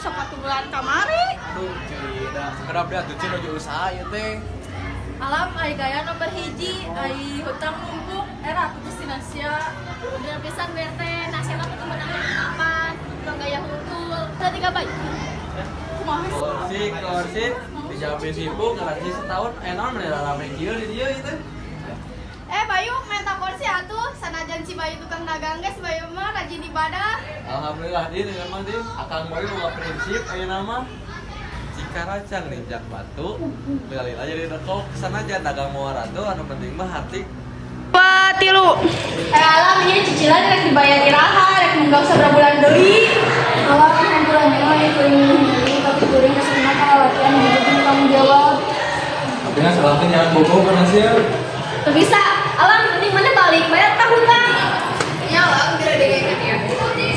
Sepatu bulan kamari. Aduh, cuy, dah sakedap dia atuh nuju usaha ieu teh. Alam ai gaya nomor hiji, ai hutang numpuk, era putus si Nasya. Bener pisan BRT, Nasya mah kudu menang kapan? Tong gaya hungkul. Udah tiga bayi. Kumaha sih? Kursi, kursi, dijamin sibuk, garansi setahun, enon meni rame kieu di dieu ieu teh. Eh Bayu, minta kursi atuh, sanajan si Bayu tukang dagang geus Bayu mah rajin ibadah. Alhamdulillah din, emang din, akang Bayu boga prinsip ayeuna mah. Jika racang ninjak batu, lila-lila jadi dekok, sanajan dagang moal ratu, anu penting mah hati. Tilu. Eh alam ieu cicilan rek dibayar iraha, rek munggah sabaraha bulan deui. Alam kumpulannya mah ieu kuring milih, tapi kuring resepna ka lalaki anu jujur tanggung jawab. Tapi kan salah teh nyaran bobo kana sia. Teu bisa. Alam penting mana balik bayar tah hutang. Nya alam geura degekeun ya.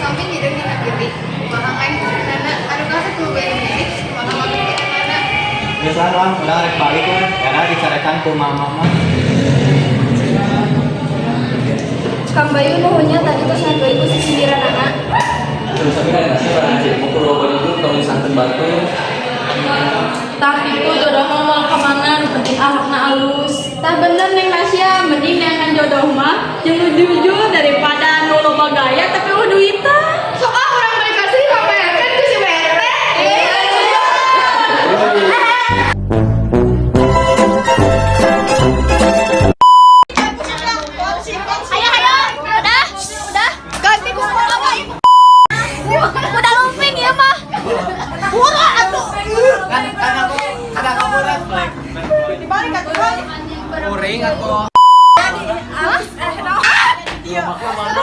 Samping hideung dina diri. Kumaha kain nana anu kasep ku bere kumaha mana. Geus lah, urang rek balik we. Karena dicarekan ku mama mah. Kang Bayu nuhunnya tadi tos ngageui ku sisindiranana. Terus tapi kan nasi barang sibuk kudu loba duduk tong santen batu. Tah itu jodoh mah moal kamana, nu penting akhlakna alus. Tah bener Neng Nasya, mending neangan jodoh mah jeung nu jujur daripada nu loba gaya tapi eueuh duitan. Sok ah urang balik kasih pamerkeun ku si BRT. Ayo ayo, udah, udah. Ganti ku Bayu. Udah lumping ya mah. Buruan atuh. Kan kan aku ada kamu refleks. Dibalik atuh. Kuring atau Iya. Maka mana?